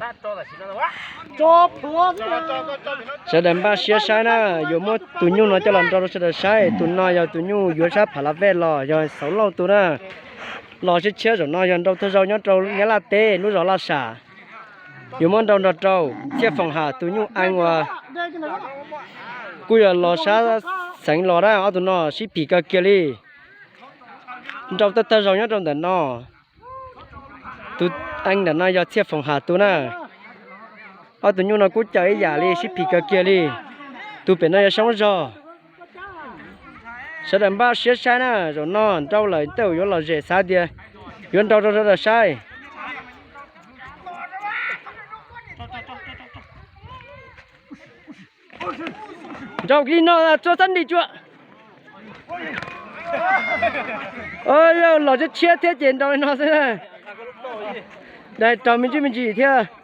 Sawv daws npaj siab saib na, yuav muab tus nyuj no coj los nrau rau sawv daws saib. Tus no yog tus nyuj yuav sab Pha La Vej los yog Xauv Lauj tus na. Los tshiab tshiab zaum no yog nrau thawj zaug nyob rau Nyab Laj teb lub zos Laj Sam. Yuav muab nrau nrog rau Txhiaj Foom Ham tus nyuj eev uas kuj yog los sab xeev los na. Ob tug no sib phim kawg kiag li. Nrau thawj thawj zaug nyob rau ntawm no. Tus eev ntawm no yog Txhiaj Foom Ham tus na. Ob tug nyuj no kuj cawm ib yam li, sib phim kawg kiag li. Tus pem no yog Soob Zog. Sawv daws npaj siab saib na, zaum no nrau lawm tej zaum yuav lom zem, xav tias yuav nrau rau sawv daws saib. Nrau li no tso sab nrim tsuas. Yog los tshiab tshiab thiab ces nrau li no xwb na. Dai raug me ntsis me ntsis thiab.